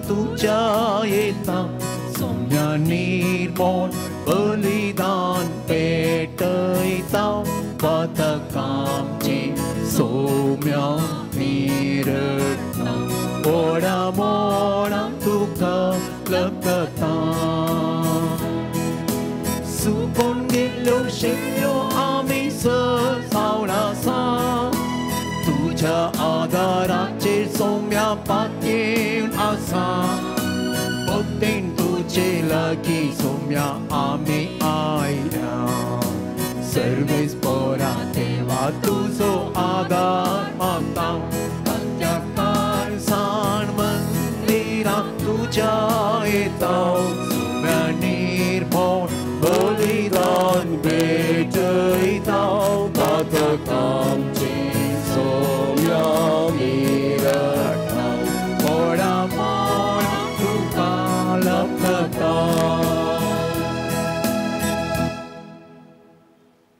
तुज्या येता सोम्या निर्मोण बलिदान पेटयता पथकामची सोम्या निरटना ओडा मोडा तुका लकता सुकोन गेल्ल्यो शेल्यो आमी सावळासा तुज्या आदाराचेर सोम्या पातयेवन आसा भक्तीन तुजे लागीं सोम्या आमी आयल्या सर्वेस पोरा देवा तुजो आदार मागता ताच्या कारसाण मंदिरा तुज्या येता सोम्या निर्मोण बलिदान भेटयता पथकामची सोम्या निरटना मोडा मोडा तुका लकता.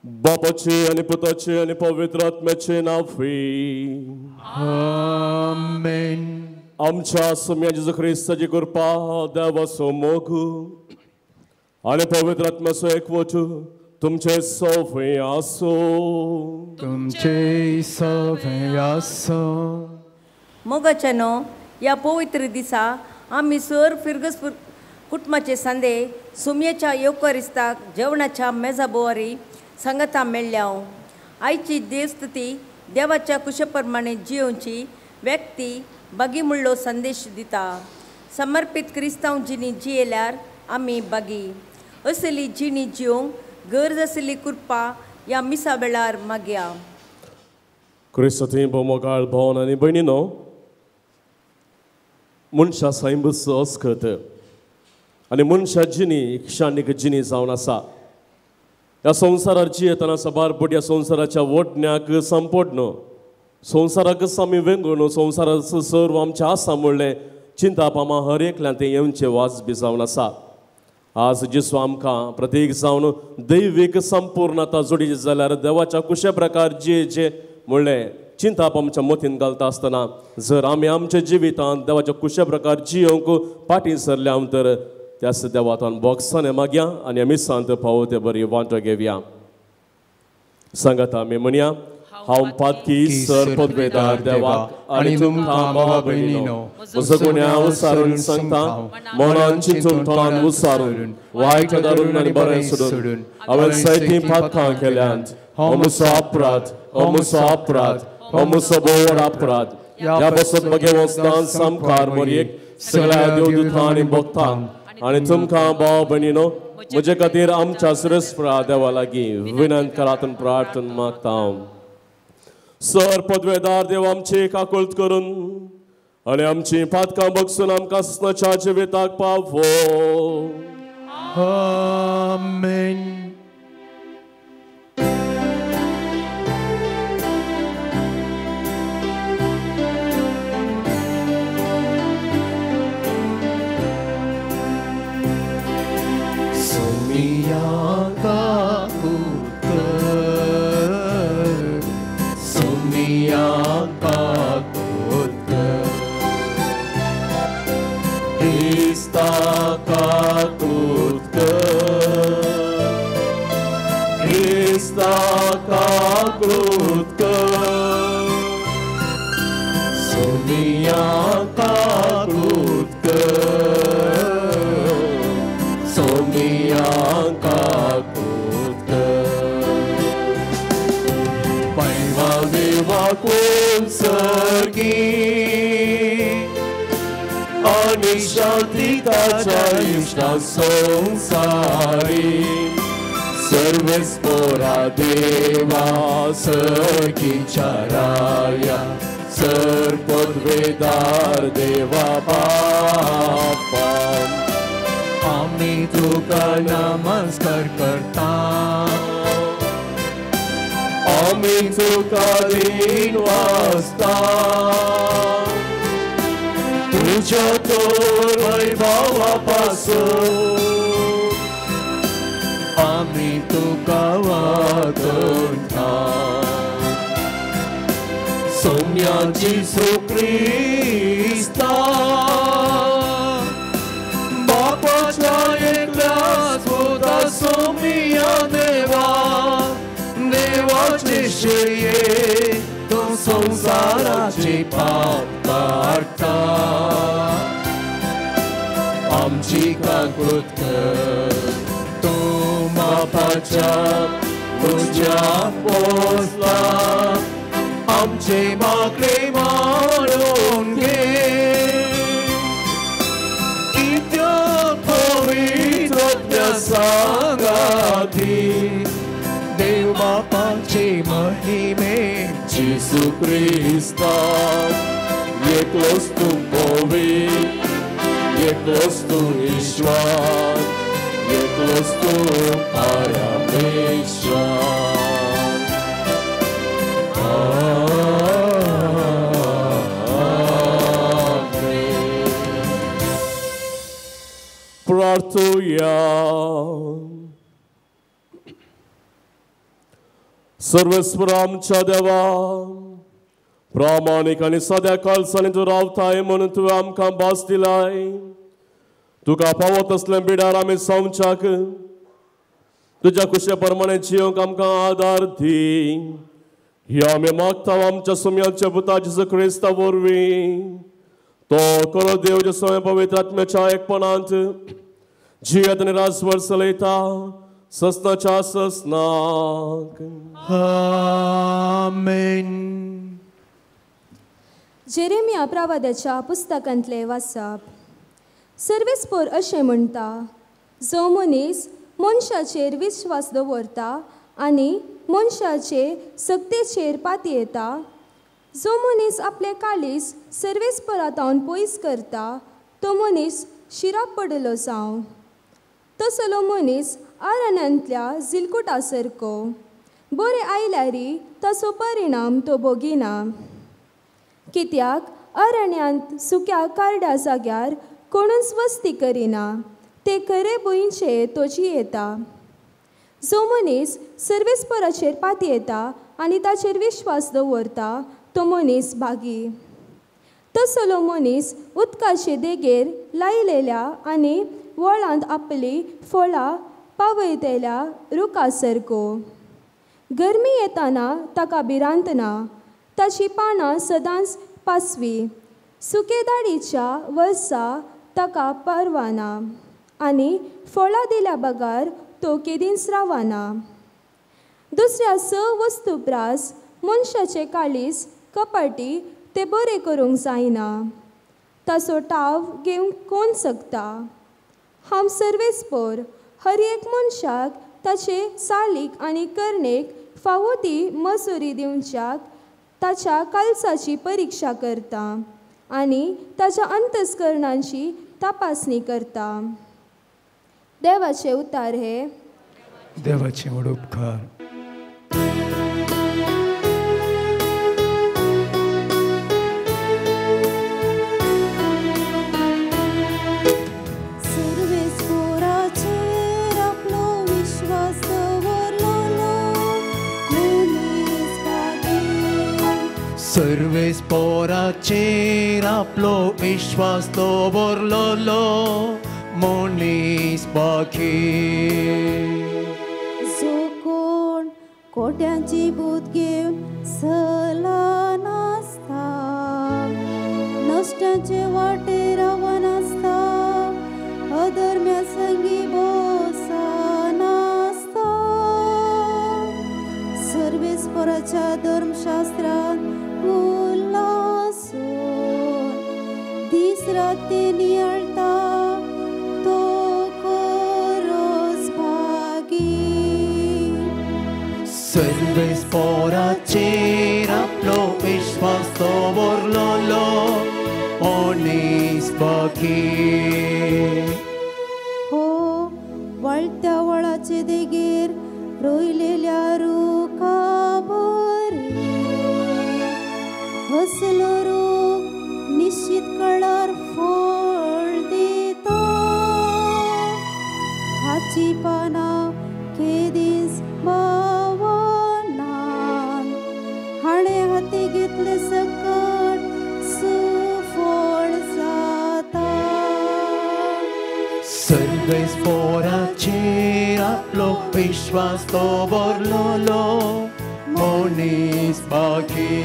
बापाचे आनी पुताचे आनी पवित्र आत्म्याचे नांव. आमेन. आमच्या सोम्या जेजू क्रिस्ताची कृपा, देवाचो मोग आनी पवित्र आत्म्याचो एकवट तुमचे सवय आसूं. तुमचे सवय आसूं. मोगाच्या न्हू ह्या पवित्र दिसा आमी सर फिरगस कुटुंबाचे सांदे सोमयेच्या येवकारिस्ताक जेवणाच्या मेजा बोवारी सांगाता मेळ्ळ्या. आयची देवस्तुती देवाच्या कुशे प्रमाणे जियोवची व्यक्ती बागी म्हणलो संदेश दिता. समर्पीत क्रिस्तांव जिणी जियेल्यार आमी बागी असली जिणी जियोंक गरज आसली कृपा ह्या मिसा वेळार मागया. क्रिस्तांव भोवमोगाळ भोवन आनी भयणीनो, मनशा सैंबचो अस्कत आनी मनशा जिणी क्षाणीक जिणी जावन आसा. ह्या संवसारार जियेतना साबार ह्या संवसाराच्या वटण्याक संपोडनो संवसाराकच आमी वेंगोवन संवसाराचो सर्व आमचें आसा म्हणलें चिंताप आमा हर एकल्यान तें येवचें वाज बी जावन आसा. आज जेजू आमकां प्रतीक जावन दैवीक संपूर्णता जोडीची जाल्यार देवाच्या कुशे प्रकार जियेचें म्हणलें चिंताप आमच्या मतीन घालता आसतना जर आमी आमच्या जिवितांत देवाच्या कुशे प्रकार जियोंक फाटीं सरल्या तर त्यास देवातान बॉक्साने मागया आनी आमी सांत पावो ते बरी वांटो घेवया. सांगात आमी म्हणया, हांव पातकी सर पदवेदार देवाक आनी तुमकां भावा भयणीनो म्हजो गुन्यांव उसारून सांगता, मनान चिंतून तोंडान उसारून वायट धरून आनी बरें सोडून हांवें जायतीं पातकां केल्यांत. हो म्हजो अपराध, हो म्हजो अपराध, हो म्हजो भोव अपराध. ह्या पासत म्हगे वचना सामकार मरयेक सगळ्या देवदूतां आनी भक्तांक आनी तुमकां भाव भयणीनो म्हजे खातीर आमच्या सुरेस्परा देवा लागीं विनंत करात आनी प्रार्थना मागता. सर पदवेदार देव आमची काकुळट करून आनी आमची पातकां बगसून आमकां सनाच्या जिविताक पावो. आमेन. सोमिया काकुळट कर, सोमिया काकुळट कर, क्रिस्ता काकुळट कर, क्रिस्ता काकुळट कर, सोमिया काकुळट कर, सोमिया काकुळट कर. पैवा देवा कोण सर्गी आनी शांती ताच्या इश्टा संवसारी सर्वेस पोरा देवा सर्गीच्या राया सर पदवेदार देवा बापा आमी तुका नमस्कार करता, आमी तुका रीण वाचता, तुज्या तर वैभवा पासून आमी तुका वागयता. सोम्या जेजू क्रिस्ता बापाच्या एकल्याच पुता सोमिया देवा देवाचे शेळये तूं संवसाराचे पाप काडटा आमची काकूत कर तूं बापाच्या उज्या पोसला आमचे मागणे मानून घे कित्याक पवित्र सांगाती देव बापाचे महिमे जेसू क्रिस्ता एकलोच तूं पवित्र एकलोच तूं ईश्वर एकलोच तूं परमेश्वर. प्रार्थुया. सर्वेस्पर आमच्या देवा प्रामाणीक आनी सद्या कालसांनी तूं रावताय म्हणून तुवें आमकां भास दिलाय. तुका पावत असलें बिडार आमी संवच्याक तुज्या कुशे प्रमाणे जियोंक आमकां आदार दी. ह्या आमी मागता आमच्या सुम्याच्या पुता जेजू क्रिस्ता वरवीं. तो खरो देव जेसो पवित्र आत्म्याच्या एकपणांत जियेत आनी राजवट चलयता ससनाच्या ससनाक. आमेन. जेरेमिया प्रवादाच्या पुस्तकांतले वाचप. सर्वेस्पर अशें म्हणटा, जो मनीस मनशाचेर विश्वास दवरता आनी मनशाचे सक्तेचेर पातयेता, जो मनीस आपले काळीज सर्वेस्परांत पयस करता तो मनीस शिराप पडलो जावं. तसलो मनीस आरण्यांतल्या जिलकुटा सारको, बरें आयल्यारी ताचो परिणाम तो भोगिना. कित्याक अरण्यांत सुक्या कार्डा जाग्यार कोणूच वस्ती करिना, ते खरे भुंयचे तो जियेता. जो मनीस सर्वेस्पराचेर पातयेता आनी ताचेर विश्वास दवरता तो मनीस भागी. तसलो मनीस उदकाचे देगेर लायलेल्या आनी वळांत आपली फळां पावयतल्या रुखा सारको. गरमी येताना ताका भिरांत ना, ताची पानां सदांच पासवी. सुके दाडीच्या वर्सा ताका परवाना आनी फळां दिल्या बगर तो केदींच रावना. दुसऱ्या स वस्तू प्रास मनशाचे काळीज कपाटी ते बरें करूंक जायना, ताचो टाव घेवंक कोण शकता. हांव सर्वेस्पर हर एक मनशाक ताचे चालीक आनी करणेक फावो ती मजुरी दिवच्याक ताच्या कालसाची परिक्षा करता आनी ताच्या अंतस्करणांची तपासणी करता. देवाचे उतार हे देवाचे व्हड उपकार. सर्वेस्पराचेर आपलो विश्वास दवरलोलो मनीस बाकी. जो कोण कोट्यांची बूत घेवन सला नासता, नश्टांचे वाटेर रावनासता, अधर्म्या संगी बसा नासता, सर्वेस्पराच्या धर्मशास्त्रांत उल्लासून दीस रात नियाळता तो खरोच भागी. सर्वेस्पराचेर आपलो विश्वास दवरलोलो मनीस बाकी. हो वाळत्या वळाचे देगेर रोयलेल्या रुखा बरी असलो रूख निश्चित कळार फळ दिता, हाची पानां केदींच बावनात, हाणें हाती घेतले सकट सुफळ जाता. सर्वेस पोराचेर आपलो विश्वास दवरलोलो मनीस बागी.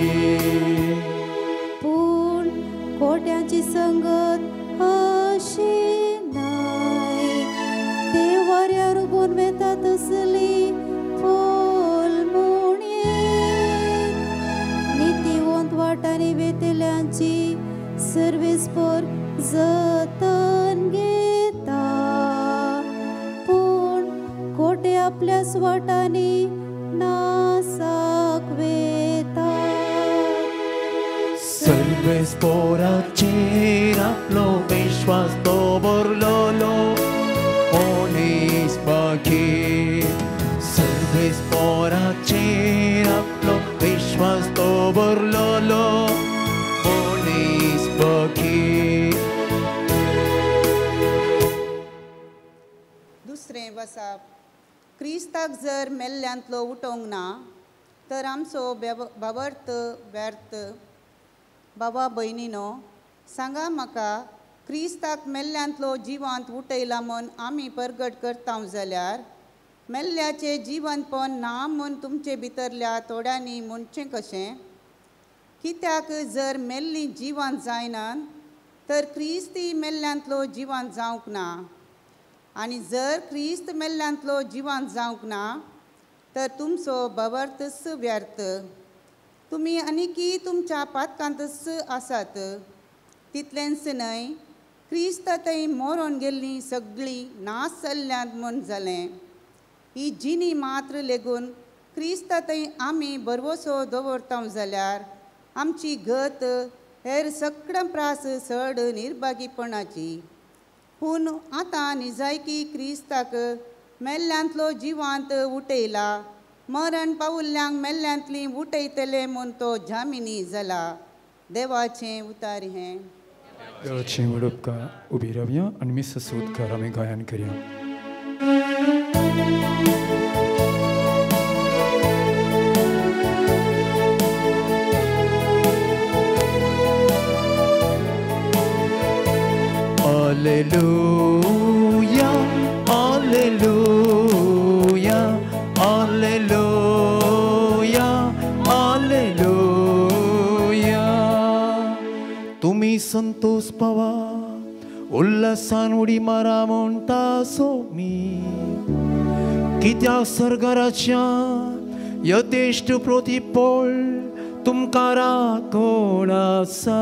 पूण कोट्यांची संगत अशी नाय, ते वाऱ्यार उबून वेता तसली फूल मुणयेत. नितीवंत वाटांनी वेतल्यांची सर्वेस्पर जतन घेता, पूण कोटे आपल्याच वाटांनी नासाक वेता. सर्वेस पोराचेर आपलो विश्वास दवरलोलो मनीस बागी. सर्वेस पोराचेर आपलो विश्वास दवरलोलो मनीस बागी. दुसरें वसाप. क्रिस्ताक जर मेल्ल्यांतलो उठोवंक ना तर आमचो भावार्थ व्यर्थ. बाबा भयणीनो, सांगा म्हाका, क्रिस्ताक मेल्ल्यांतलो जिवांत उठयला म्हूण आमी परगट करता जाल्यार मेल्ल्याचें जिवनपण ना म्हूण तुमचे भितरल्या थोड्यांनी म्हणचें कशें? कित्याक जर मेल्लीं जिवांत जायना तर क्रिस्ती मेल्ल्यांतलो जिवांत जावंक ना, आनी जर क्रिस्त मेल्ल्यांतलो जिवांत जावंक ना तर तुमचो भावार्थच व्यर्थ. तुमी आनीकी तुमच्या पातकांतच आसात. तितलेंच न्हय, क्रिस्त थंय मरोन गेल्लीं सगळीं नाश जाल्ल्यांत म्हूण जालें. ही जिणी मात्र लेगून क्रिस्त थंय आमी भरवसो दवरता जाल्यार आमची गत हेर सगळ्यां प्रास चड निर्भागीपणाची. पूण आतां निजायकी क्रिस्ताक मेल्ल्यांतलो जिवांत उठयला, मरण पावुल्ल्यांक मेल्ल्यांतलीं उठयतले म्हूण तो जामिनी जाला. देवाचें उतार हें. देवाचें व्हड उपकार. उबी रावया आनी मिसाचो उद्गार आमी गायन करया. Alleluia, Alleluia, Alleluia, Alleluia. तुमी संतोष पावा, उल्हासान उडी मारा म्हणटा सोमी. कित्याक सर्गाराच्या यथेश्ट प्रतिफळ तुमकां राखण आसा.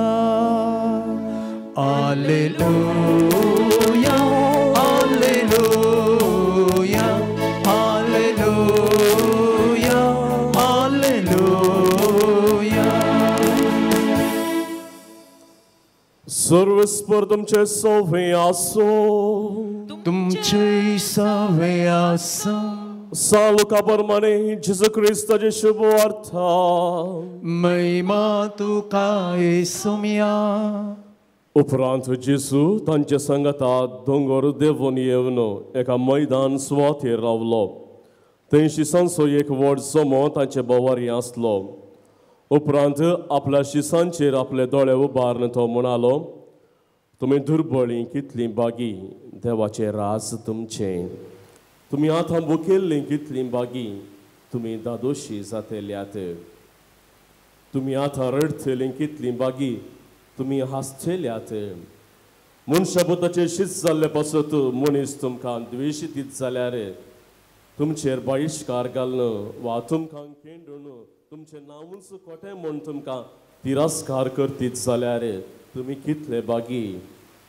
Alleluia, Alleluia, Alleluia, Alleluia. सर्वेस्पर तुमचे सवे आसो. तुमचे सवे आसो. सान लुका प्रमाणे जेजू क्रिस्ताचे शुभ वार्ता. महिमा तुका येसुम्या. उपरांत जेजू तांचे सांगाता दोंगर देंवून येवन एका मैदान सुवातेर रावलो. थंय शिसांचो एक व्हड जमो तांचे भोंवारी आसलो. उपरांत आपल्या शिसांचेर आपले दोळे उबारून तो म्हणालो, तुमी दुर्बळीं कितलीं बागी, देवाचें राज तुमचें. तुमी आतां भुकेल्लीं कितलीं बागी, तुमी दादोशी जातेल्यात. तुमी आतां रडटलीं कितलीं बागी, तुमी हांसतेल्यात. मनशापुताचेर शीत जाल्ले पासत मनीस तुमकां द्वेशी दीत जाल्यार तुमचेर बहिश्कार घालून वा तुमकां केंडून तुमचें नांवूच खोटें म्हूण तुमकां तिरस्कार करतीत जाल्यार तुमी कितले बागी,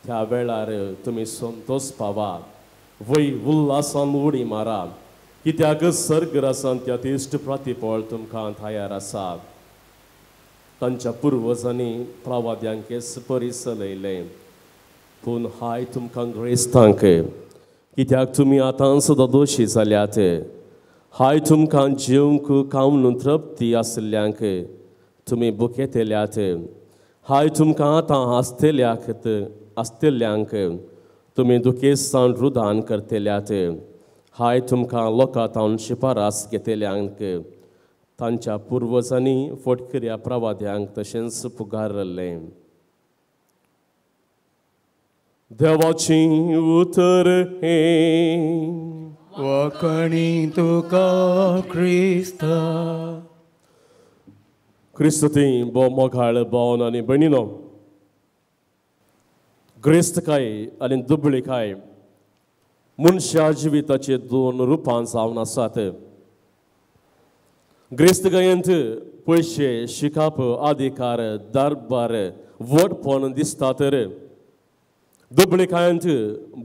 त्या वेळार तुमी संतोष पावा. वय उल्हासान उडी मारा, कित्याक सर्गरासान त्या तिश्ट प्रतिफळ तुमकां तयार आसा. तांच्या पुर्वजांनी प्रवाद्यांक परी चलयलें, पूण हाय तुमकां ग्रेस्तांक, कित्याक तुमी आतां सुद्दां दोशी जाल्यात. हाय तुमकां जेवंक खावन तृप्ती आशिल्ल्यांक, तुमी भुकेतल्यात. हाय तुमकां आतां आसतल्याक आसतल्यांक, तुमी दुखेस्तान रुदान करतल्यात. हाय तुमकां लोकां तावन शिफारस घेतल्यांक, तांच्या पुर्वजांनी फटकिऱ्या प्रवाद्यांक तशेंच पुगारलें. देवाचें उतर हें. वाकणी तुका क्रिस्ता. क्रिस्तती भोव मोगाळ भावन आनी भयणीनो, ग्रेस्तकाय आनी दुबळीकाय मनशा जिविताचे दोन रुपां जावन आसात. ग्रेस्तकायेंत पयशे, शिकाप, अधिकार, दरबार, व्हडपण दिसता तर दुबळीकायेंत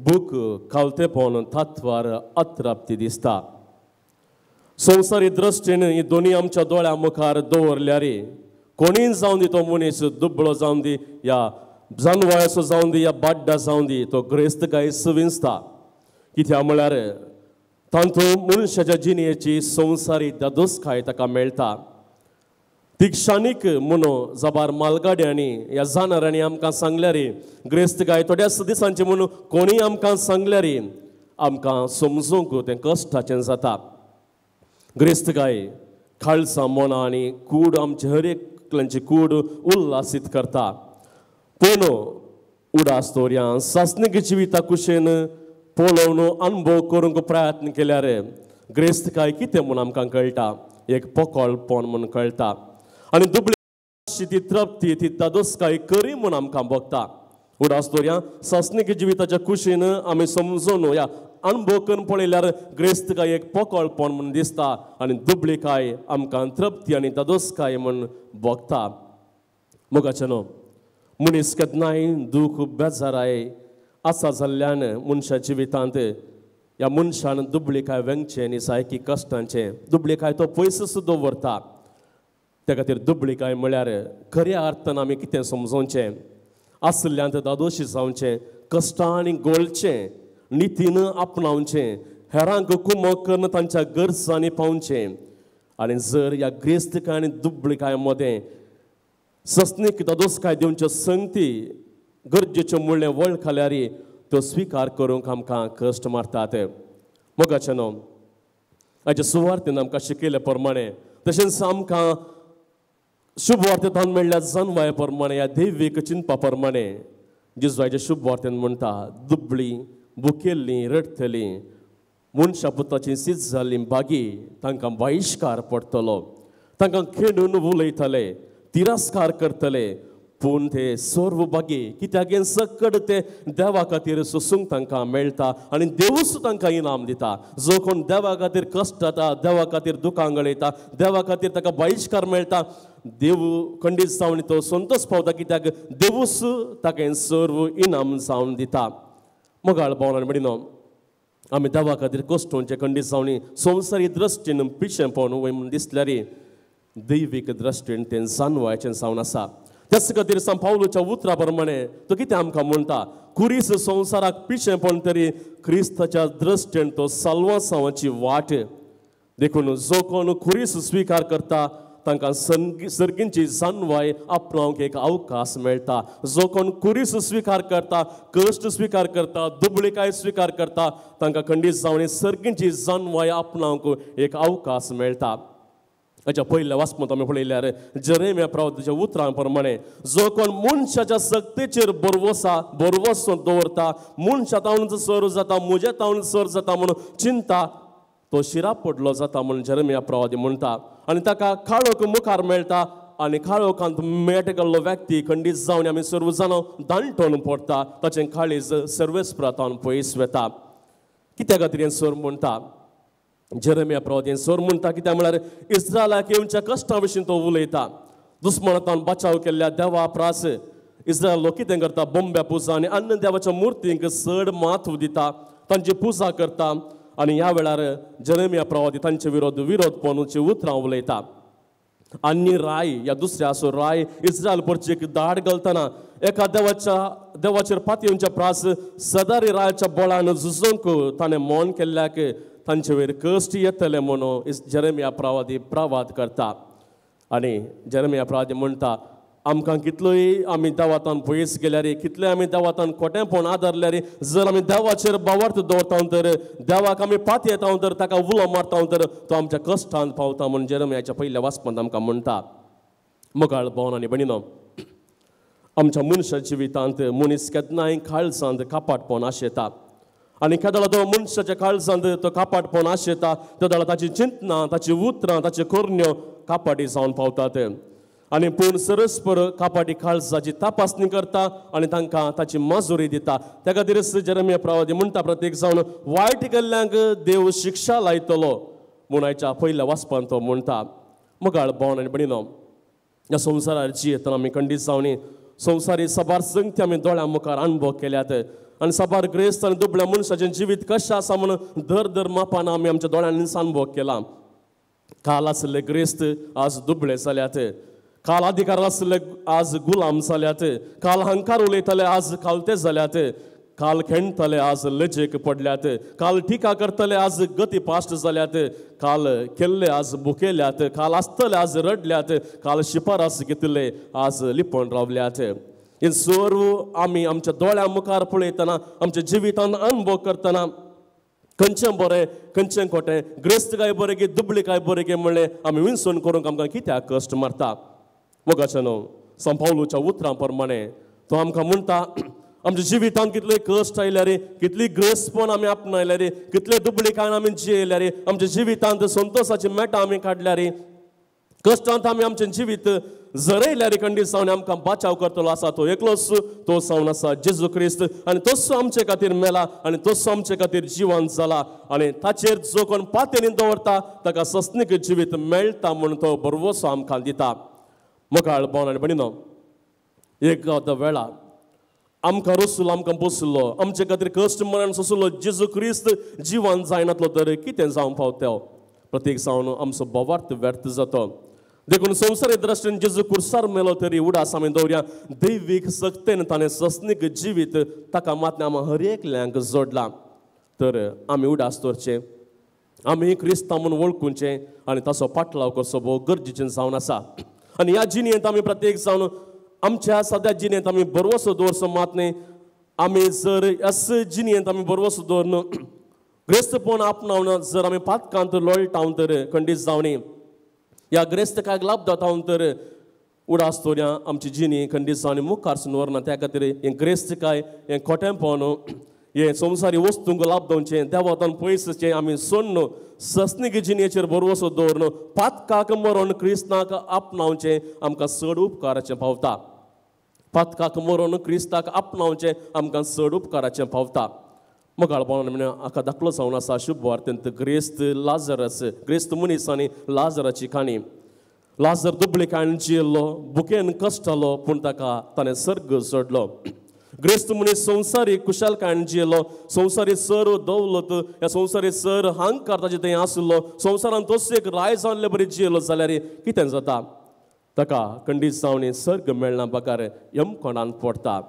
भूक, खालतेपण, तात्वार, अतृप्ती दिसता. संवसारी दृश्टीन ही दोनी आमच्या दोळ्या मुखार दवरल्यार कोणीय जावन दी, तो मनीस दुबळो जावन दी या जानवळाचो जावन दी या बाड्डा जावन दी, तो ग्रेस्तकाय सविंचता. कित्याक म्हळ्यार तातूंत मनशाच्या जिणेची संवसारी दादोसकाय ताका मेळटा. तिक्षाणीक म्हणून जबार मालगाड्यांनी ह्या जाणारांनी आमकां सांगल्यार ग्रेस्तकाय थोड्याच दिसांचे म्हणून कोणीय आमकां सांगल्यार आमकां समजूंक तें कश्टाचें जाता. ग्रेस्तकाय खालसा मनां आनी कूड आमची हर एकल्यांची कूड उल्हासीत करता. पूण उडास दवरया सासणीक जिविता कुशेन पळोवन अनुभव करूंक प्रयत्न केल्यार ग्रेस्तकाय कितें म्हूण आमकां कळटा, एक पोकळपण म्हूण कळटा आनी दुबळी ती तृप्ती, ती दादोसकाय करी म्हूण आमकां भोगता. उडास दवरया सासणीक जिविताच्या कुशीन आमी समजून ह्या अनुभव करून पळयल्यार ग्रेस्तकाय एक पोकळपण म्हूण दिसता आनी दुबळीकाय आमकां तृप्ती आनी दादोसकाय म्हूण भोगता. मोगाचें न्हू, मनीस केन्नाय दूख बेजाराय आसा जाल्ल्यान मनशा जिवितांत ह्या मनशान दुबळीकाय वेंगचें आनी सारकी कश्टांचें दुबळीकाय तो पयस सुद्दां दवरता. त्या खातीर दुबळीकाय म्हळ्यार खऱ्या अर्थान आमी कितें समजोवचें, आसल्ल्यांत दादोशी जावचें, कश्टांनी गोळचें, नितीन आपणावचें, हेरांक कुमक करून तांच्या गरजांनी पावचें. आनी जर ह्या ग्रेस्तकाय आनी दुबळीकाय मदें सस्नीक दादोसकाय दिवच्यो संगती गरजेच्यो म्हणलें वळखल्यार त्यो स्विकार करूंक आमकां कश्ट मारतात. मोगाचें न्हू, हाच्या सुवार्थेन आमकां शिकयले प्रमाणे तशेंच आमकां शुभवार्तेंत मेळ्ळ्या जानवाय प्रमाणे ह्या दैवीक चिंतपा प्रमाणे जेजूच्या शुभवार्तेन म्हणटा, दुबळी, भुकेल्लीं, रडटलीं, मनशा पुताची सीज जाल्लीं बागी तांकां बहिश्कार पडटलो, तांकां खेडून उलयतले, तिरस्कार करतले, पूण ते सर्व बागी कित्याक सकड ते देवा खातीर सोसूंक तांकां मेळटा आनी देवूच तांकां इनाम दिता. जो कोण देवा खातीर कश्ट जाता, देवा खातीर दुकां गळयता, देवा खातीर ताका बहिश्कार मेळटा, देव खंडीत जावन तो संतोश पावता कित्याक देवूच ताका सर्व इनाम जावन दिता. मोगाळ भावना आनी भयणीनो, आमी देवा खातीर कश्टोवचें खंडीत जावन संवसारी दृश्टीन पिशेंपण वय म्हूण दिसल्यार दैवीक दृश्टीन तें जानवायचें जावन आसा. त्याच खातीर सांत पावलूच्या उतरा प्रमाणे तो कितें आमकां म्हणटा, कुरीस संवसाराक पिशेंपण तरी क्रिस्ताच्या दृश्टीन तो साल्वासांवाची वाट. देखून जो कोण कुरीस स्विकार करता तांकां सर्गींची जानवाय आपणावंक एक अवकाश मेळटा. जो कोण कुरीस स्विकार करता, कश्ट स्विकार करता, दुबळीकाय स्विकार करता, तांकां खंडीत जावन सर्गींची जानवाय आपणावंक एक अवकाश मेळटा. हाच्या पयल्या वाचपांत आमी पळयल्यार जेरेमिया प्रवादाच्या उतरां प्रमाणे जो कोण मनशाच्या सक्तेचेर भरवसो दवरता, मनशा तावन सर जाता, म्हज्या तावन सर जाता म्हणून चिंता, तो शिरा पडलो जाता म्हणून जेरेमिया प्रवादी म्हणटा. आनी ताका काळोख मुखार मेळटा आनी काळोखांत मेट गेल्लो व्यक्ती खंडीत जावन आमी सर्व जाणां दांटोवन पडटा, ताचें काळीज सर्वेस्परातावन पयस वता. कित्या खातीर हें सर म्हणटा जेरेमिया प्रवादी? सर म्हणटा कित्याक म्हळ्यार इस्रायलाक येवच्या कश्टां विशीं तो उलयता. दुस्मनांतान बचाव केल्ल्या देवा प्रास इस्रायल लोक कितें करता, बोंब्या पुजा आनी अन्य देवाच्या मुर्तींक चड म्हत्व दिता, तांची पुजा करता. आनी ह्या वेळार जेरेमिया प्रवादी तांचे विरोध पणूची उतरां उलयता. आनी राय ह्या दुसऱ्या असो राय इस्रायल परचेक दाड घालतना एका देवाचेर पातयेवच्या प्रास सदारी रायाच्या बळान झुजूंक ताणें मौन केल्ल्याक तांचे वयर कश्ट येतले म्हणून जेरेमिया प्रवादी प्रवाद करता. आनी जेरेमिया प्रवादी म्हणटा, आमकां कितलोय आमी देवातान पयस गेल्यार, कितलेय आमी देवातान खोटेंपण आदारल्यार, जर आमी देवाचेर भावार्थ दवरता तर, देवाक आमी पातयेता तर, ताका उलो मारता तर तो आमच्या कश्टान पावता म्हणून जेरेमियाच्या पयल्या वाचपांत आमकां म्हणटा. मोगाळ भावन आनी भयणीनो, आमच्या मनशा जिवितांत मनीस केन्नाय काळजांत कापाटपण आशेता आनी केदळा तो मनशाच्या काळजांत तो कापाटपण आशेता तेदळा ताची चिंतनां, ताची उतरां, ताच्यो करण्यो कापाटी जावन पावतात आनी पूण सरस्पर कापाटी काळजाची तपासणी करता आनी तांकां ताची माजुरी दिता. त्या खातीर जेरेमिया प्रवादी म्हणटा प्रत्येक जावन वायट केल्ल्यांक देव शिक्षा लायतलो म्हूण आयच्या पयल्या वाचपान तो म्हणटा. मगाळ भोवन आनी भयणीनो, ह्या संवसारार जियेतना आमी खंडीत जावनी संवसारी साबार संगती आमी दोळ्यां मुखार अणभव केल्यात आनी साबार ग्रेस्त आनी दुबळ्या मनशाचें जिवीत कशें आसा म्हूण दर दर मापान आमी आमच्या दोळ्यांनी अणभव केला. काल आशिल्ले ग्रेस्त आज दुबळे जाल्यात, काल अधिकार आशिल्ले आज गुलाम जाल्यात, काल हंकार उलयताले आज खालते जाल्यात, काल खेणटले आज लजेक पडल्यात, काल टिका करतले आज गती पास्ट जाल्यात, काल केल्ले आज भुकेल्यात, काल आसतले आज रडल्यात, काल शिपारास घेतिल्ले आज लिपोवन रावल्यात. हे सर्व आमी आमच्या दोळ्यां मुखार पळयतना, आमच्या जिवितान अणभव करतना खंयचें बरें खंयचें खोटें, ग्रेस्त काय बरें की दुबळी काय बरें की म्हणलें आमी विनसण करूंक आमकां कित्याक कश्ट मारता. मोगाच्यानो, सांत पावलूच्या उतरां प्रमाणे तो आमकां म्हणटा आमच्या जिवितांत कितले कश्ट आयल्यार, कितली ग्रेस्तपण आमी आपणायल्यार, कितले दुबळीकायन आमी जियेल्यार, आमच्या जिवितांत संतोशाची मेटां आमी काडल्यार, कश्टांत आमी आमचें जिवीत जरयल्यार खंडीत जावन आमकां बाचाव करतलो आसा तो एकलोच तो जावन आसा जेजू क्रिस्त. आनी तोच आमचे खातीर मेला आनी तोच आमचे खातीर जिवंत जाला आनी ताचेर जो कोण पातेनी दवरता ताका सस्नीक जिवीत मेळटा म्हूण तो भरवसो आमकां दिता. मुखार भोवन आनी भयणीनो, एक वेळा आमकां रसुलो, आमकां बसलो, आमचे खातीर कश्ट मरण सोंसलो जेजू क्रिस्त जिवन जायनातलो तर कितें जावंक पावता? प्रत्येक जावन आमचो भावार्थ व्यर्थ जाता. देखून संवसारी दृश्टीन जेजू कुर्सार मेलो तरी उडास आमी दवरया दैवीक सक्तेन ताणें सस्नीक जिवीत ताका मात आमी हर एकल्यांक जोडलां. तर आमी उडास दवरचें, आमी क्रिस्तांव म्हूण वळखुचें आनी ताचो पाटलाव करचो भोव गरजेचें जावन आसा. आनी ह्या जिणेंत आमी प्रत्येक जावन आमच्या सद्या जिणेंत आमी भरवसो दवरचो मात न्ही. आमी जर अस जिणेंत आमी भरवसो दवरन ग्रेस्तपण आपणावन जर आमी पातकांत लोळटा तर खंडीत जावनी ह्या ग्रेस्तकाक लाभ जाता तर उडास दवरया आमची जिणी खंडीत जावनी मुखार सून व्हरना. त्या खातीर हें ग्रेस्तकाय हें खोटेंपण हें संवसारी वस्तूंक लाभ दिवचें देवातान पयसचें आमी सोडून सस्नीक जिणेचेर भरवसो दवरन पातकाक मरोन क्रिस्ताक आपणावचें आमकां चड उपकाराचें पावता. पातकाक मरोन क्रिस्ताक आपणावचें आमकां चड उपकाराचें पावता. मगाळ भोवन म्हणल्यार हाका दाखलो जावन आसा शुभ वार्तेंत ग्रेस्त लाजरस, ग्रेस्त मनीस आनी लाजराची काणी. लाजर दुबळेकायन जियेल्लो, भुकेन कश्टालो, पूण ताका ताणें सर्ग जोडलो. ग्रेस्त मनीस संवसारी कुशालकायन जियेलो, संवसारी सर दौलत ह्या संवसारी सर हांकार ताचे थंय आशिल्लो, संवसारान तोच एक राय जाल्ले बरी जियेलो जाल्यार कितें जाता? ताका खंडीत जावन सर्ग मेळना बगर यमकोणांत पडटा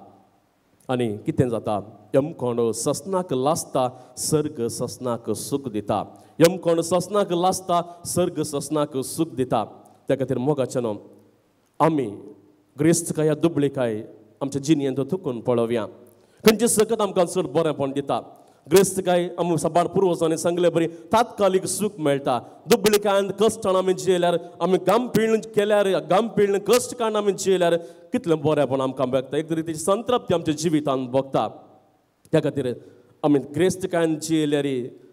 आनी कितें जाता? यमकोण ससनाक लासता, सर्ग ससनाक सूख दिता. यमकोण ससनाक लासता, सर्ग ससनाक सूख दिता. त्या खातीर मोगाच्यानो आमी ग्रेस्तकाय ह्या दुबळीकाय आमच्या जिणेंत थुकून पळोवया. खंयचें सकत आमकां चड बरेंपण दिता? ग्रेस्तकाय आमी साबार पुर्वजांनी सांगले बरी तात्कालीक सूख मेळटा. दुबळीकायन कश्टान आमी जियेल्यार, आमी गांभीर्ण केल्यार, गांभीर्ण कश्ट काडून आमी जियेल्यार कितलें बरेंपण आमकां भोगता. एक तरी तेची संतृप्ती आमच्या जिवितान भोगता. त्या खातीर आमी ग्रेस्तकायन जियेल्यार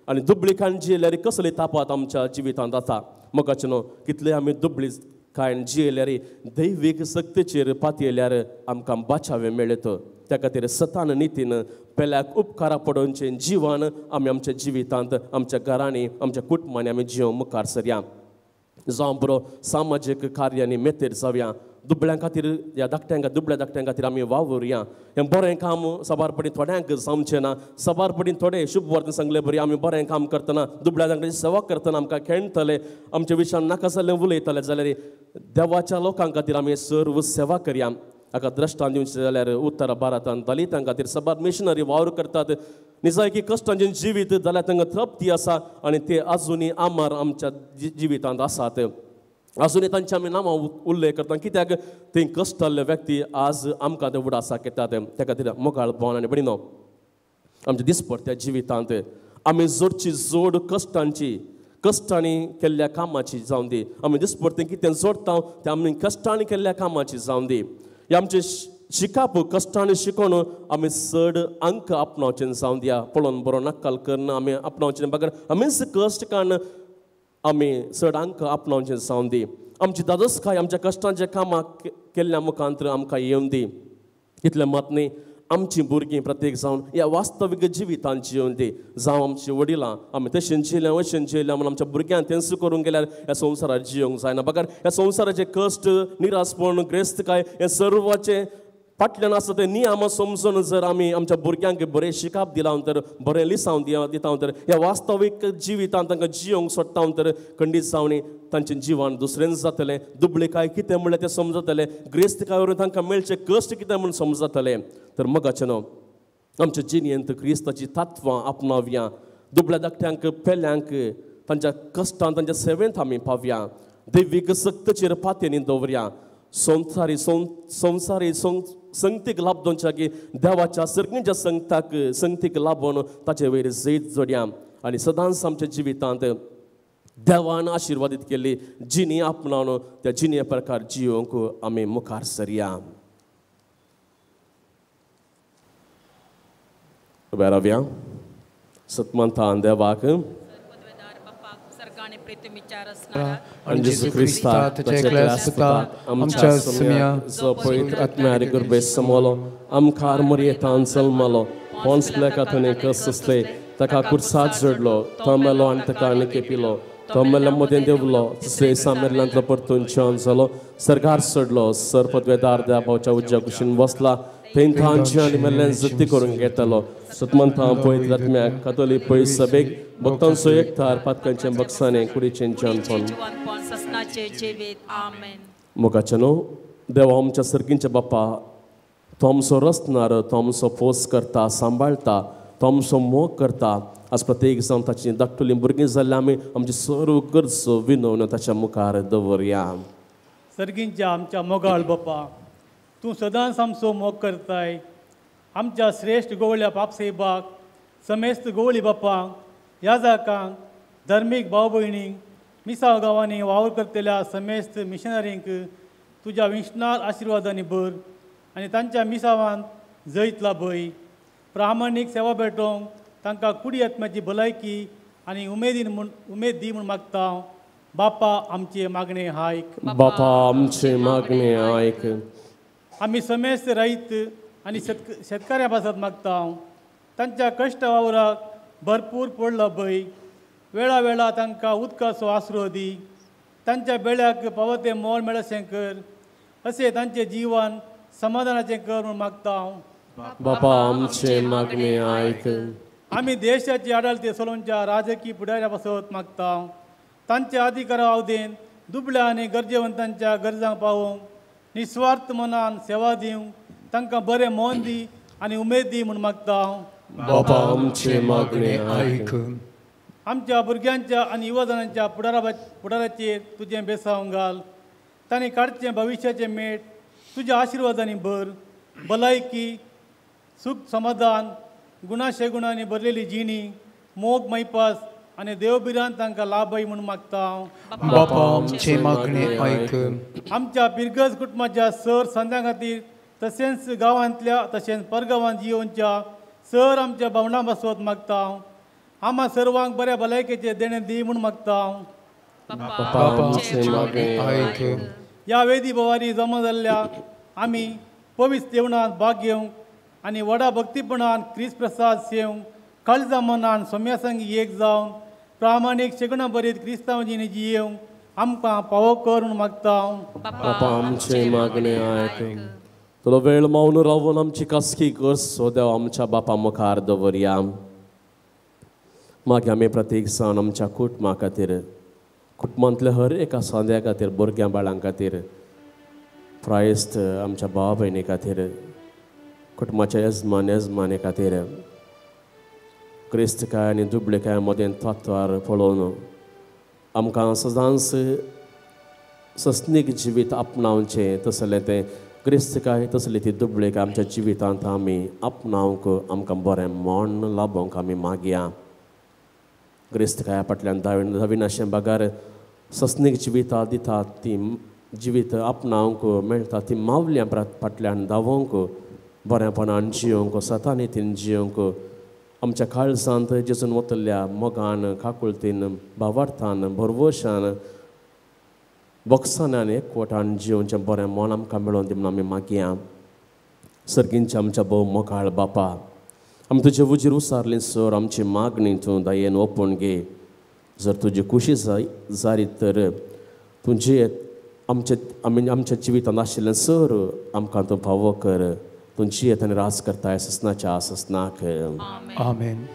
आनी दुबळीकायन जियेल्यार कसली तापात आमच्या जिवितांत जाता. मोगाचें न्हू कितले आमी दुबळी कायन जियेल्यार दैवीक सक्तेचेर पातयेल्यार आमकां बाचावे मेळत. त्या खातीर सतान नितीन पेल्याक उपकारा पडोवचें जिवन आमी आमच्या जिवितांत, आमच्या घरांनी, आमच्या कुटुंबांनी आमी जिवन मुखार सरया. जावं बरो सामाजीक कार्यांनी मेतेर जावया. दुबळ्यां खातीर ह्या धाकट्यांक, दुबळ्या धाकट्यां खातीर आमी वावुरया. हें बरें काम साबार पडी थोड्यांक जावचें ना. साबार पडी थोडे शुभ वार्ता सांगले बरी आमी बरें काम करतना, दुबळ्या धाकट्यांची सेवा करतना आमकां खेळटले, आमच्या विशयान नाका जाल्लें उलयतले जाल्यार देवाच्या लोकां खातीर आमी सर्व सेवा करया. हाका द्रश्टान दिवचें जाल्यार उत्तर भारतांत दलितां खातीर साबार मिशनरी वावर करतात. निजायकी कश्टांचें जिवीत जाल्यार तांकां तृप्ती आसा आनी ते आजुनूय आमार आमच्या जिवितांत आसात. आजुनूय तांच्या आमी नांवां उल्लेख करता कित्याक ते कश्टाल्ले व्यक्ती आज आमकां ते उडासाक येतात. त्या खातीर मोगाळ भोवन आनी भयणीनो, आमच्या दिसपडत्या जिवितांत आमी जोडची जोड कश्टांची, कश्टांनी केल्ल्या कामाची जावं दी. आमी दिसपडतें कितें जोडटा तें आमी कश्टांनी केल्ल्या कामाची जावं दी. हे आमचे शिकाप कश्टांनी शिकोवन आमी चड अंक आपणावचें जावं दिया पळोवन बरो नक्कल करून आमी आपणावचें बगर आमीच कश्ट काडून आमी चड अंक आपणावचें जावं दी. आमची दादोसकाय आमच्या कश्टांच्या कामां केल्ल्या मुखांत आमकां येवन दी. इतलें मात न्ही आमचीं भुरगीं प्रत्येक जावन ह्या वास्तवीक जिवितान जियोवन दी. जावं आमचीं वडिलां आमी तशें जियेल्या वशेन जियेल्या म्हूण आमच्या भुरग्यांक तेंच करूंक गेल्यार ह्या संवसारार जियोंक जायना. बगर ह्या संवसाराचें कश्ट निरासपण ग्रेस्तकाय हें सर्वाचें फाटल्यान आसा तें नियम समजून जर आमी आमच्या भुरग्यांक बरें शिकाप दिलां तर बरें लिसांव दिता तर ह्या वास्तवीक जिवितान तांकां जियोंक सोडटा तर खंडीत जावनी तांचें जिवन दुसरेंच जातलें. दुबळेकाय कितें म्हणल्यार तें समजतलें, ग्रेस्तकाय वरून तांकां मेळचें कश्ट कितें म्हूण समजतलें. तर मगाचें न्हू आमच्या जिणेंत क्रिस्ताची तत्वां आपणावया, दुबळ्या धाकट्यांक पेल्यांक तांच्या कश्टान तांच्या सेवेंत आमी पावया, दैवीक सक्तचेर पातयेनी दवरया, संवसारी संवसारी संगतीक लाभ की देवाच्या सर्गीच्या संगताक संगतीक लाभून ताचे वयर जैत जोडया आनी सदांच आमच्या जिवितांत देवान आशिर्वादीत केल्ली जिणी आपणावन त्या जिणे प्रकार जियोंक आमी मुखार सरया. उबे रावया. सतमंतान देवाक आणि जेजू क्रिस्ता ताच्या एकल्या सुताक आमच्या सुम्या जो पवित्र आत्म्यार गुरबेस समोलो आमखार मरयेतान जल्मलो पोन्स प्लेकाथने कसले ताका कुर्साद जोडलो तो मेलो आनी ताका आनी पिलो तो मेल्ल्या मदें देवलो तिसरे सामेल्ल्यांतलो परतून जेवण जालो सरकार सोडलो सर पदवेदार द्या भावच्या उज्या कुशीन बसला थंय तांची आनी मेल्ल्यान जप्ती करूंक घेतलो. सतमंता पवित्र आत्म्याक कातोलीक पयस सभेक भक्तांचो एकठार पातकांचें बक्षाणें कुडीचें जिवनपण. मोगाचें न्हू देवा आमच्या सर्गींच्या बापा, तो आमचो रचणार, तो आमचो पोस करता, सांबाळटा, तो आमचो मोग करता. आज प्रत्येक जावन ताची धाकटुलीं भुरगीं जाल्ल्या आमी आमची सर्व गरजो विनोवन ताच्या मुखार दवरया. सर्गींच्या आमच्या मोगाळ बापा, तूं सदांच आमचो मोग करताय. आमच्या श्रेश्ठ गोवळ्या पापसेबाक, समेस्त गोवळी बापांक, याजाकांक, धर्मीक भाव भयणींक, मिसाव गांवांनी वावर करतल्या समेस्त मिशनरींक तुज्या विश्णार आशिर्वादांनी भर आनी तांच्या मिसावांत जैत लाभय. प्रामाणीक सेवा भेटोवंक तांकां कुडी आत्म्याची भलायकी आनी उमेदीन म्हूण उमेद दी म्हूण मागता. बापा आमचे मागणें आयक. बापा आमचे मागणें आयक. आमी समेस्त रयत आनी शेतकाऱ्यां पासत मागता. तांच्या कश्ट वावराक भरपूर पडलो भंय. वेळा वेळा तांकां उदकाचो आसरो दी. तांच्या बेळ्याक फावो तें मोल मेळशें कर. अशें तांचें जिवन समाधानाचें कर म्हूण मागता. बापा आमचे मागणें आयक. आमी देशाची आडलते चलोवच्या राजकीय फुडाऱ्या पासत मागता. तांच्या अधिकारा अवधेन दुबळ्या आनी गरजेवंतांच्या गरजांक पावोवंक निस्वार्थ मनान सेवा दिवंक तांकां बरें मन दी आनी उमेद दी म्हूण मागता. बापा आमचे मागणें आयक. आमच्या भुरग्यांच्या आनी युवजणांच्या फुडाराचेर तुजें बेसांव घाल. तांणी काडचें भविश्याचें मेट तुज्या आशिर्वादांनी भर. भलायकी, सूख, समाधान, गुणाशेगुणांनी भरलेली जिणी, मोग, मैपास आनी देवभिरांत तांकां लाभय म्हूण मागता. बापा आमचे मागणें आयक. आमच्या पिरगज कुटुंबाच्या सर संद्यां खातीर तशेंच गांवांतल्या तशेंच परगांवांत जियोवच्या सर आमच्या भावणां पासत मागता. आमा सर्वांक बऱ्या भलायकेचें देणें दी म्हूण मागता. बापा आमचे मागणें आयक. ह्या वेदी भवानी जमा जाल्ल्या आमी पवित्र जेवणांत भाग घेवंक आनी व्हडा भक्तीपणान क्रिस्त प्रसाद सेवंक काळजा मनान सोम्या संगी एक जावन प्रामाणीक शेगुणा बरीत क्रिस्तांव जिणे जियेवंक आमकां पावो कर म्हूण मागता. बापा आमचे मागणें आयक. तुलो वेळ मावन रावन आमची कासकी गरज देव आमच्या बापा मुखार दवरया. मागीर आमी प्रत्येक जावन आमच्या कुटुंबा खातीर, कुटुंबांतल्या हर एका सांद्या खातीर, भुरग्यां बाळां खातीर, प्रायस्त आमच्या भाव भयणी खातीर, कुटुंबाच्या येजमान येजमाने खातीर, क्रिस्तकाय आनी दुबळेकाय मदें तत्वार पळोवन आमकां सदांच सस्नीक जिवीत आपणावचें तसलें तें क्रिस्तकाय तसली ती दुबळेकाय आमच्या जिवितांत आमी आपणावंक आमकां बरें मन लाभोवंक आमी मागया. क्रिस्तकाया फाटल्यान धाविनाशें बगर सस्नीक जिवितां दितात ती जिवीत आपणावंक मेळटा ती मावल्यां फाटल्यान धांवोंक बऱ्यापणान जियोंक सतानितीन जियोंक आमच्या काळजांत जेजून वतल्या मोगान काकुळतीन भावार्थान भरवशान बक्षान एकवटान जियोवचें बरें मन आमकां मेळोवन दी म्हणून आमी मागया. सर्गींच्या आमच्या भोव मोगाळ बापा, आमी तुजे उजीर उसारली सर आमची मागणी तूं दयेन ओपून घे. जर तुजी खुशी जारी तर तुजी आमचे आमी आमच्या जिवितांत आशिल्लें सर आमकां तूं फावो कर. तूं जियेत आनी राज करताय ससनाच्या ससनाक. आमेन.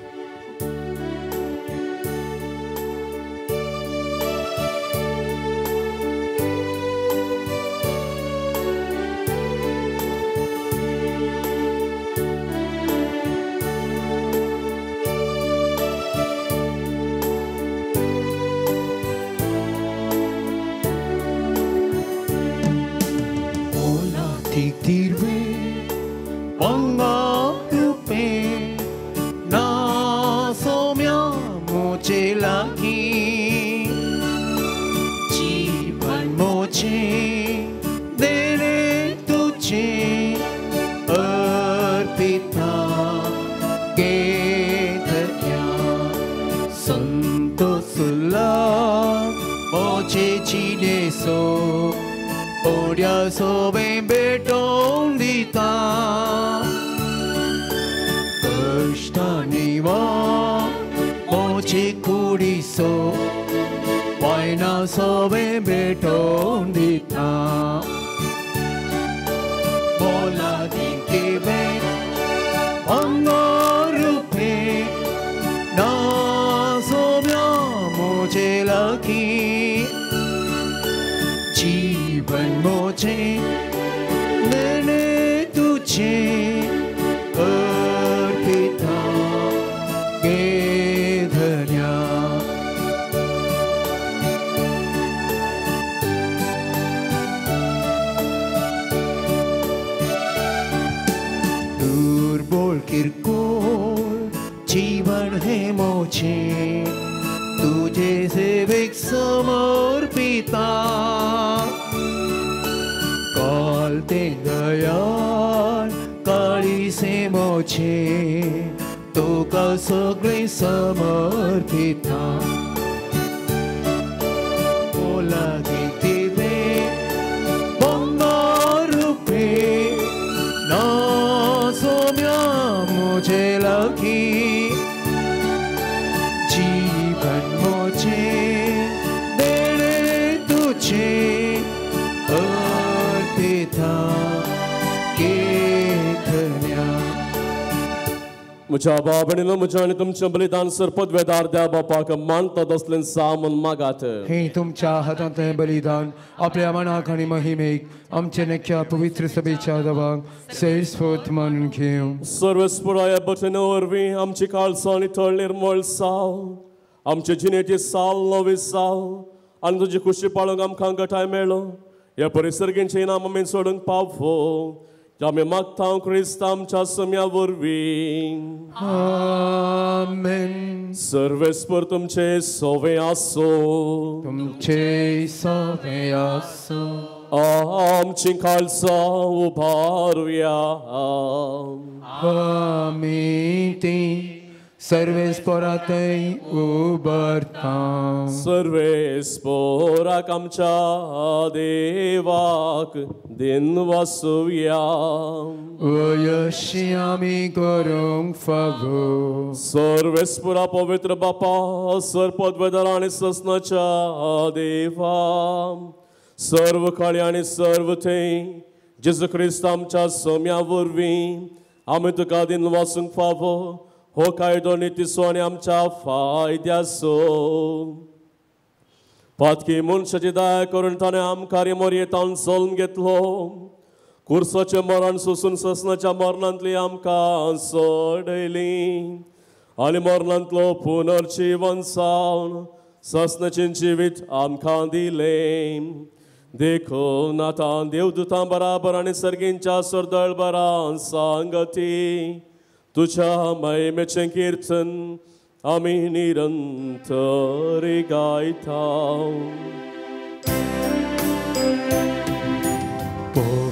म्हज्या बाबणीनो म्हज्या आनी तुमचें बलिदान सर पदवेदार द्या बापाक मानता तसलें सामन मागात. हे तुमच्या हातांतलें बलिदान आपल्या मनाक आनी महिमेक आमच्या नेक्या पवित्र सभेच्या दवाक सैस्फूर्त मानून घेवं. सर्वस्पुराय बचना वरवीं आमची काळसां आनी थळ निर्मळ साव, आमचे जिणेची साल नवी साव आनी तुजी खुशी पाळूंक आमकां गटाय मेळो. ह्या परिसर्गींचें इनाम आमी सोडूंक पावो आमी मागता क्रिस्त आमच्या सम्या वरवीं. आमेन. सर्वेस्पर तुमचे सोवे आसो. तुमचे सोवे आसो. आमची खालसा उबारुया. आमी ती सर्वेस्परातय उबारता. सर्वेस्पराक आमच्या देवाक दिन वासुया. अयशी आमी करूंक फावो. सर्वेस्परा पवित्र बापा सर पदवेदार आनी ससनाच्या देवा सर्व काळी आनी सर्व थंय जेजू क्रिस्त आमच्या सम्या वरवीं आमी तुका दिन वासूंक फावो. हो कायदो नितीचो आनी आमच्या फायद्याचो. पातकी मनशाची दया करून ताणें आमकां मोरयेतान जल्म घेतलो. कुर्साचें मरण सोसून ससनाच्या मरणांतली आमकां सोडयली आनी मरणांतलो पुनर्जिवन जावन ससनाचें जिवीत आमकां दिलें. देखून आतां देवदूतां बराबर आनी सर्गींच्या सरदळ बरां सांगती तुझ्या महिमेचें कीर्तन आमी निरंतर गायता.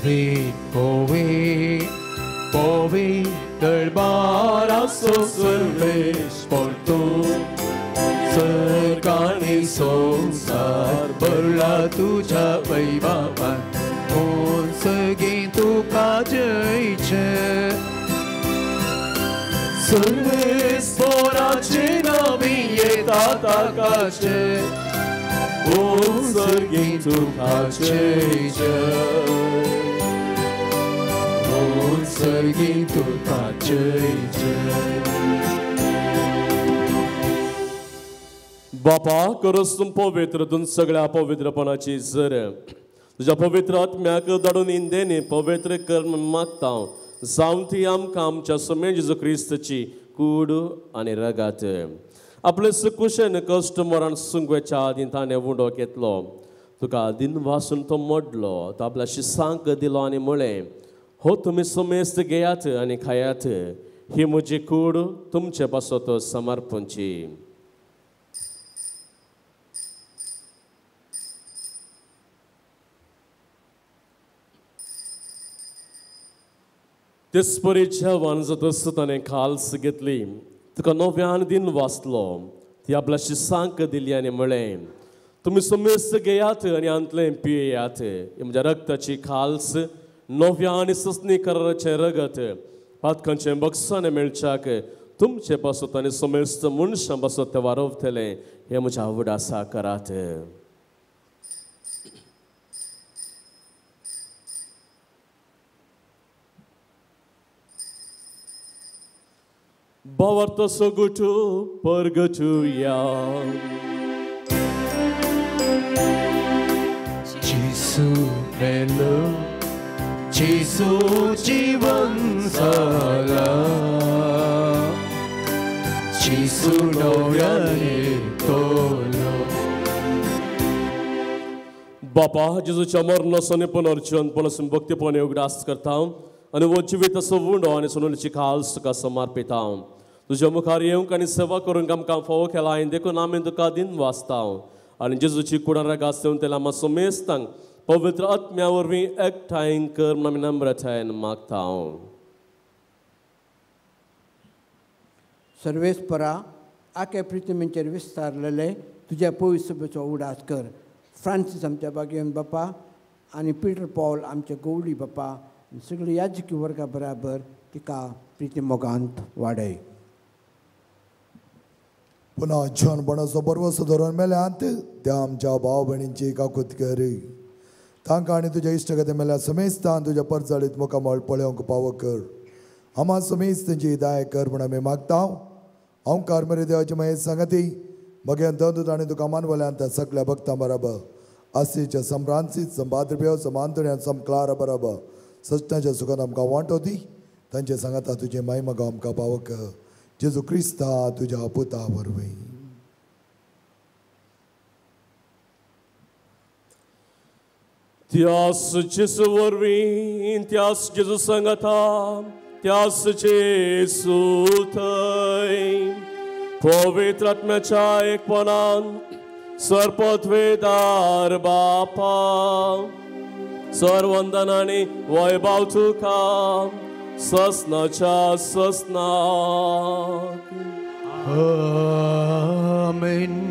Povi, povi, povi दरबाराचो सर्वेश परतून सर्गांनी संवसार भरला तुज्या वैभवान कोण सगळीं तुका जयचें सर्वेस्पोराचे नांवी येता ताकाचे कोण सर्गीं तुका जयचें कोण सर्गीं तुका जयचें. बापा करस तूं पवित्र तूं सगळ्या पवित्रपणाची जर तुज्या पवित्र आत्म्याक धाडून इंदेनी पवित्र कर म्हूण मागता हांव जावं ती आमकां आमच्या सोम्या जेजू क्रिस्ताची कूड आनी रगात. आपले सुकुशेन कश्ट मरण सुंगवेच्या आदीं ताणें उंडो घेतलो तुका दिन वासून तो मोडलो तो आपल्या शिसांक दिलो आनी म्हळें हो तुमी समेस्त घेयात आनी खायात ही म्हजी कूड तुमचे पासत समर्पणची. तेच परी जेवण जातच ताणें खाल्स घेतली तुका नव्यान दिन वाचलो ती आपल्या शिसांक दिली आनी म्हळें तुमी समेस्त घेयात आनी हांतलें पियेयात ही म्हज्या रक्ताची खाल्स नव्या आनी ससनी कराराचें रगत पातकांचें बक्षाणें मेळच्याक तुमचे पासत आनी समेस्त मनशां पासत तें वारवतलें हें म्हज्या आवड आसा करात. भावार्थ सगुटू परगटुया. जेसू मेलो जेसू जीवन जाला जेसू नव्याने तोलो. बापा जेजूच्या मरणाचो आनी पुनर्जीवनपणासून भक्तीपणे उगडास करता आनी हो जिवीत असो उंडो आनी सोनुलीची खाल्स तुका समर्पिता. तुज्या मुखार येवंक आनी सेवा करूंक आमकां फावो केला आनी देखून आमी तुका दिन वाचता आनी जेजूची कुडारा गाजतेवन तेला आमकां समेस्तांक पवित्र आत्म्या वरवीं एकठांय कर म्हूण आमी नम्रतायेन मागता. सर्वेस्परा आख्या पृथ्वीचेर विस्तारलेले तुज्या पवित्र सभेचो उडास कर. फ्रांसीस आमच्या बागेवन बापा आनी पिटर पॉल आमच्या गवळी बापा सगळी याजकी वर्गा बराबर तिका प्रिती मोगांत वाडय. पुन्हा जिवनपणाचो बरवसो धरून मेल्यांत त्या आमच्या भाव भयणींची काकूत कर. तांकां आनी तुज्या इश्टगती मेल्या समेस्तान तुज्या परजळीत मुखामळ पळोवंक पावो कर. आमा समेस्त तेंची दाय कर म्हूण आमी मागता. ओंकार मरे देवाची महेश सांगती मगे दंदूत आनी तुका मानवल्यांत त्या सगळ्या भक्तां बराबर आसीच्या सम फ्रांसीस सम पाद्रपियो सम आंतोनी सम क्लारा बराबर सजनाच्या सुखान आमकां वांटो दी. तांचे सांगाता तुजें मायमगां आमकां पावो कर. जेजू क्रिस्ता तुज्या पुता वरवीं. त्यास जेजू वरवीं त्यास जेजू सांगाता त्यास जेजू थंय पवित्र आत्म्याच्या एकपणान सर्पत्वेदार बापा सर्वंदन आनी वैभव तुका ससनाच्या ससनाक. आमेन.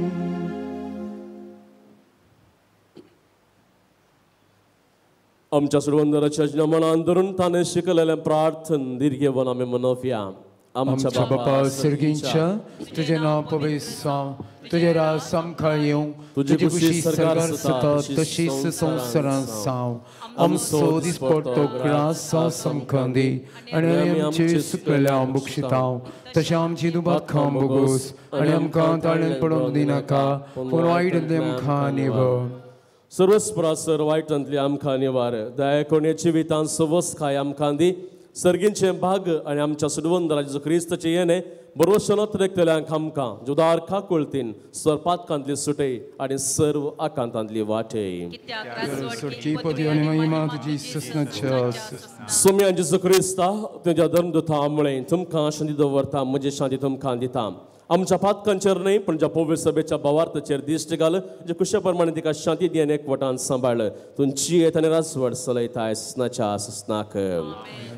आमच्या सुरवंदराच्या मनान धरून ताणें शिकलेलें प्रार्थन दीर्घेवन आमी मनोवया. आमच्या बापा सर्गींच्या तुजें नांव पवित्र जावं, तुजें राज सामकार येवं, तुजी खुशी सरकार जाता तशीच संवसारांत जावं. आमचो दिसपडटो ग्रास आमकां दी आनी आमचे सुकलेल्या बक्षितांव तशें आमची दुबाखां बोगोस आनी आमकां ताळ्यान पडोवंक दिनाका पूण वायट आमकां निवळ. सर्वस्परा सर वायटांतली आमकां निवार दया कोणे जिवितांत सवस खाय आमकां दी. सर्गींचें भाग आनी आमच्या सुडवंदराचें क्रिस्ताचें येणें बरोवशें नोत्रेकतल्यांक आमकां जुदार खाकुळतीन सर्पातकांतली सुटय आनी सर्व आकांतांतली वाटय. सोम्या जेजू क्रिस्ता तुज्या धर्मदुता म्हळें तुमकां शांती दवरता म्हजी शांती तुमकां दिता. आमच्या पातकांचेर न्हय पूण ज्या पवित्र सभेच्या भावार्थाचेर दिश्ट घाल, जे कुशे प्रमाणे तिका शांती दी आनी एकवटान सांबाळ. तुमची येत आनी राजवट चलयताय ससनाच्या ससनाक.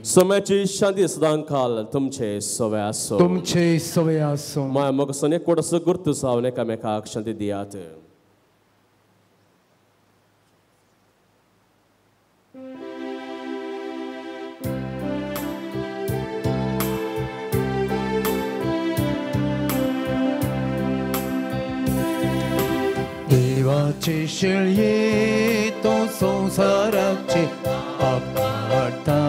सोम्याची शांती सदां काल तुमचे सवे आसो. तुमचे सवे आसो. माया मोगासून एकवट असो गुर्त जावन एकामेकाक शांती दियात. देवाचे शेळये तो संवसाराचे पाप काडटा,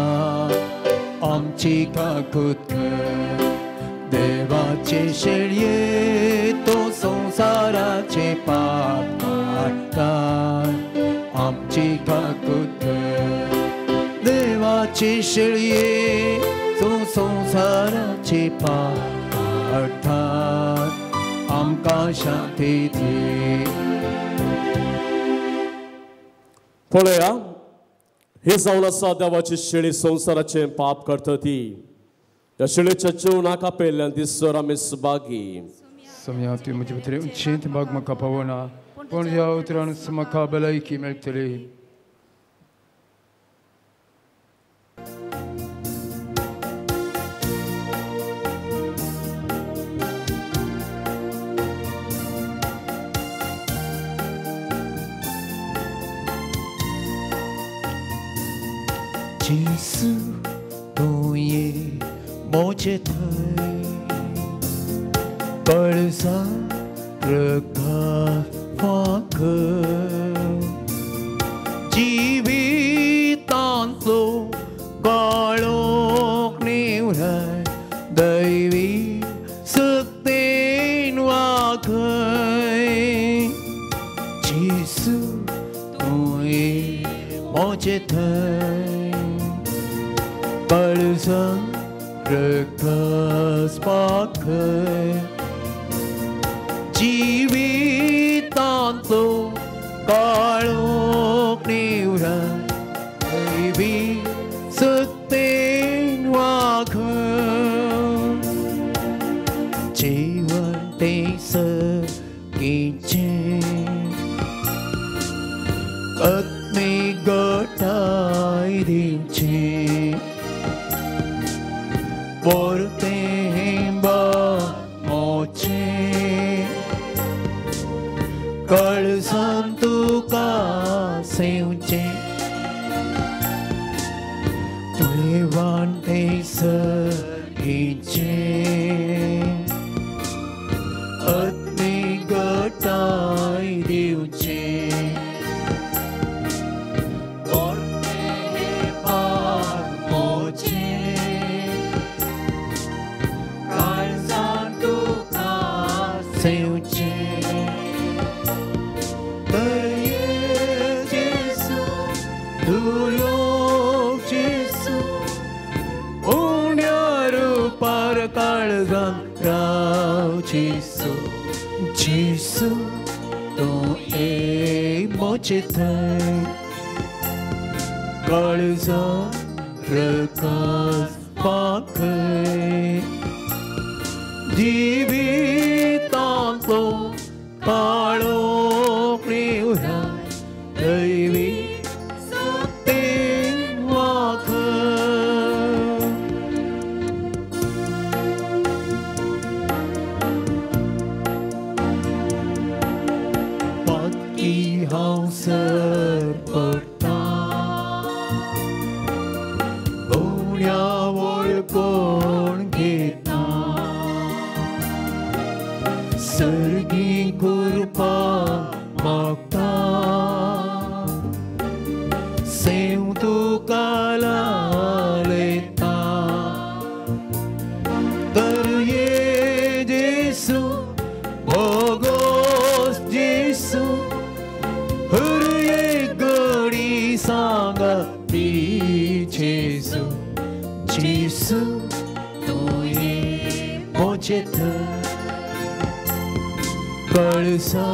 आमची काकूत कर. देवाचे शेळये तो संवसाराचे पाप काडटा, आमची काकूत कर. देवाचे शेळये तो संवसाराचे पाप काडटा, आमकां शांती दी. पळया, हे जावन आसा देवाची शेळी संवसाराचें पाप करता ती. ह्या शेळीच्या जेवणाक आपयल्ल्यान दिसर आमी सुभागी. सोम्या, तुवें म्हजे भितर उंचेंत भाग म्हाका पावना, पूण ह्या उतरान म्हाका भलायकी मेळटली. जेसू तुवें म्हजे थंय कळसा रगताक फांकर, जिवितांतलो काळोख निवराय दैवी सक्तेन वाखय. जेसू तुवें म्हजे थंय कळसा रगताक फांकर, जिवितांतलो काळोख निवराय दैवी सक्तेन वाखय. जीवन तें सगळीचें आत्मी गटाय दिवचें, परतें मोचें कळसान तुका सेवचें. तुवें वांटें सगळीचें आत्मी गटाय दिवचें, परतें मोचें काळजान तुका सेवचें. तर ये जेसू दुर्योग जेसू उण्या रुपार काळजान राव जेसू. जेसू तूं एक म्हजे थंय काळजान रगताक फांकर, जिवितांतलो काळोख निवराय दैवी सक्तेन वाखय. पातकी हांव सरपडटा, उण्या वळखून घेता, सर्गी कृपा मागता, सेव तुका लायता. तर ये जेसू भोगोस जेसू हर एक घडी सांगा ती जेसू. जेसू तुवें म्हजे थंय कळसा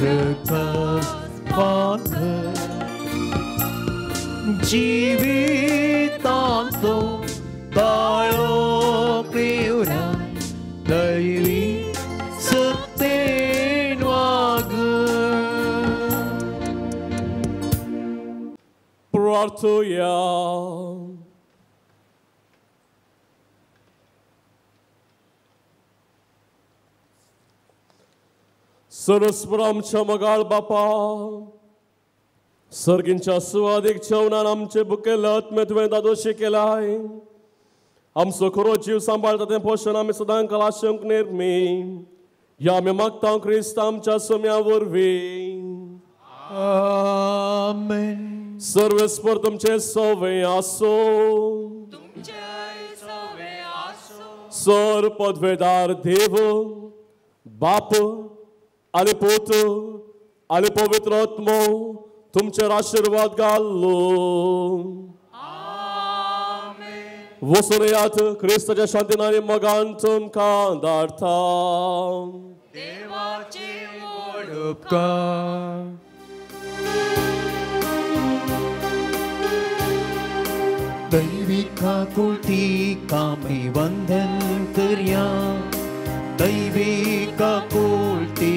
रगताक फांकर, जिवितांतलो काळोख निवराय दैवी सकतेन वाग. प्रार्थुया. सरस्वर आमच्या मगाळ बापा, सर्गींच्या सुवादीक जेवणान आमचे बुकेले आत्मे तुवें दादोशी केलाय. आमचो खरो जीव सांबाळटा तें पोशण आमी सदां कलाशंक निर्मी ह्या आमी मागता क्रिस्त आमच्या सोम्या वरवीं. आमेन. सर्वेस्पर तुमचे सवे आसो. सर पदवेदार देव बाप आनी पूत आनी पवित्र आत्मो तुमचेर आशिर्वाद घालो. वचून येयात क्रिस्ताच्या शांतीन आनी मोगान तुमकां धाडटा. उपकार. दैवी काकुळती कामी वंदन करया, दैवी काकुळती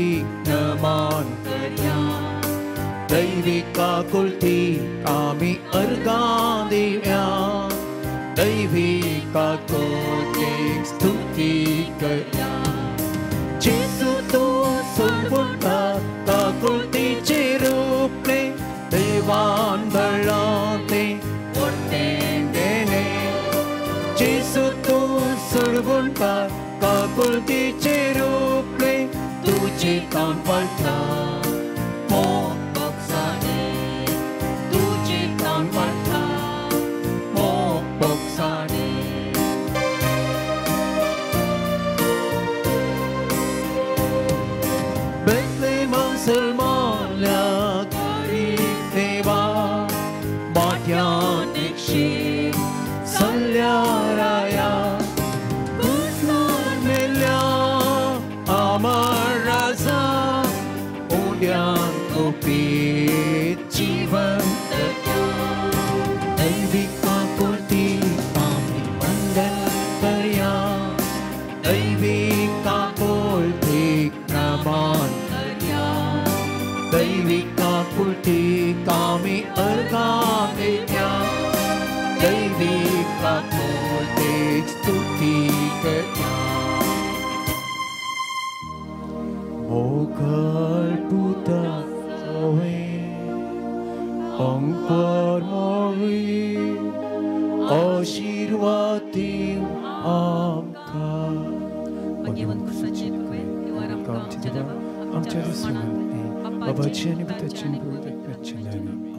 नमन करया, दैवी काकुळती आमी अर्घां दिव्या, दैवी काकुळतीक स्तुती करया. जेसू तूं सोडवता काकुळतीचे रूपणे देवान भरलां तें वटेन देणे. जेसू तूं सोडवता काकुळतीचे रूपणे तुजे तान पडटा मोग बोगसाणे, तुजे तान पडटा मोग बोगसाणे. बेथलेहम सलमाल्या गरीब देवा माथ्यान एकशी सल्ल्या राया, कुसलान मेल्या अमर राजा उंड्यान गुपीत जिवंत. दैवी काकुळती आमी वंदन करया, दैवी काकुळतीक नमन करया, दैवी काकुळतीक आमी अर्घां दिव्या, दैवी काकुळतीक स्तुती करया. मोगाळ पुता सवे अंकार मोरी आशिर्वाद दिव आमकां. आमच्या दुसऱ्या बाबाची आनी पुताची आनी पवित्र आत्म्याच्या नांवान.